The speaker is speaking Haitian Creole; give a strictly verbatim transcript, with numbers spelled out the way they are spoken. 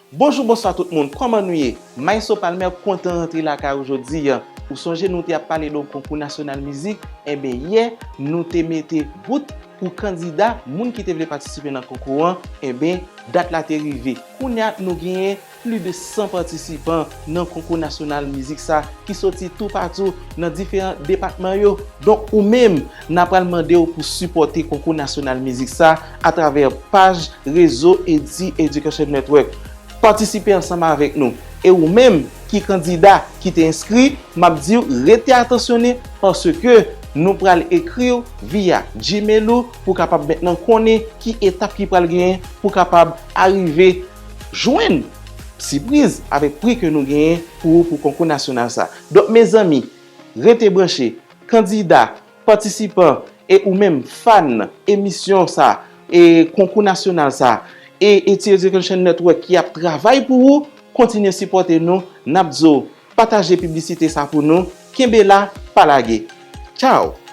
Bonjou, bonswa tout moun, kòman nou ye? Maestro Palmer kontan rantre lakay ou jodi a. Ou sonje nou te ap pale de yon konkou nasyonal mizik? Enben, yè, nou te mete bout pou kandida, moun ki te vle patisipe nan konkou an, enben, dat la te rive. Kounye a, nou genyen plis de san patisipan nan konkou nasyonal mizik sa ki soti toupatou nan diferan depatman yo. Donk, ou menm, n a pral mande w pou sipòte konkou nasyonal mizik sa atravè paj rezo Edi Education Network. Patisipe ansanm avèk nou. E ou menm ki kandida ki te enskri, m ap di w rete atansyonnen paske nou pral ekri w via Gmail ou pou kapab mentnan konnen ki etap ki pral genyen pou kapab arive jwenn sipriz avèk pri ke nou genyen pou ou pou konkou nasyonal sa. Donk, mezanmi, rete branche, kandida, patisipan e ou menm fan emisyon sa, e konkou nasyonal sa, e Eti Education Network ki ap travay pou ou, kontinye sipòte nou, n ap di w pataje piblisite sa pou nou, kenbe la, pa lage. Tchaw!